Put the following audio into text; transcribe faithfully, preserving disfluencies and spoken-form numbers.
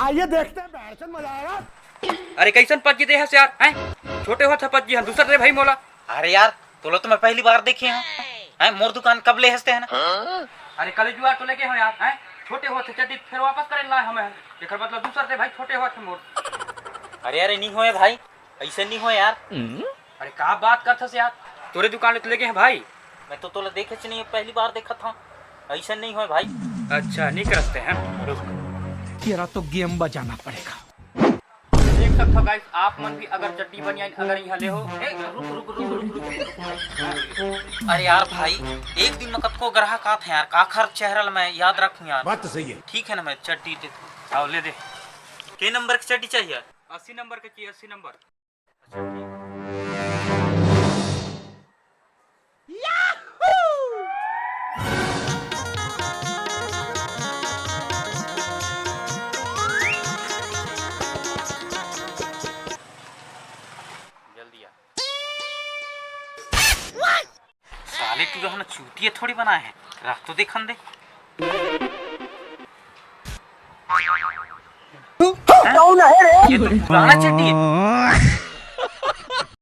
आइए देखते हैं, बहरचंद मजा आएगा। अरे, कइसन पच्ची दे हस यार, हैं? छोटे होत हे पच्ची, हम दूसर दे भाई मोला। अरे यार, तोला तो मैं पहली बार देखे हंव। हैं, मोर दुकान कब ले हस ते, है ना? अरे, कल जुआर तो लेके हो यार, हैं? छोटे होत हे चड्डी, फेर वापस करे लाए हमें। एकर मतलब दूसर दे भाई, छोटे होत हे मोर। अरे, अरे, नहीं होए भाई, अइसे नहीं होए यार। अरे, का बात करथस यार? तोरे दुकान ले तो लेके हे भाई। मैं तो तोला देखे च नहीं, पहली बार देखत हंव। अइसे नहीं होए भाई। अच्छा, नहीं करसते हैं, रुक। तेरा तो गेम बजाना पड़ेगा। देख सकत हो गाइस, आप मन भी अगर चड्डी बनियान अगर इहाँ ले हो, ए, रुक, रुक, रुक, रुक, रुक। अरे यार भाई, एक दिन में कतको ग्राहक आत हे यार, काखर चेहरा ल मैं याद रखूं यार। बात तो सही है। ठीक है ना, मैं चड्डी दे, आओ ले दे। के नंबर की चड्डी चाहिए? अस्सी नंबर के चाहिए, अस्सी नंबर। जल्दी आ। साले, तू तो हम चूतिया थोड़ी बनाए हैं, रख तो देखन दे। कौन है रे? ये तो पुराना चड्डी है।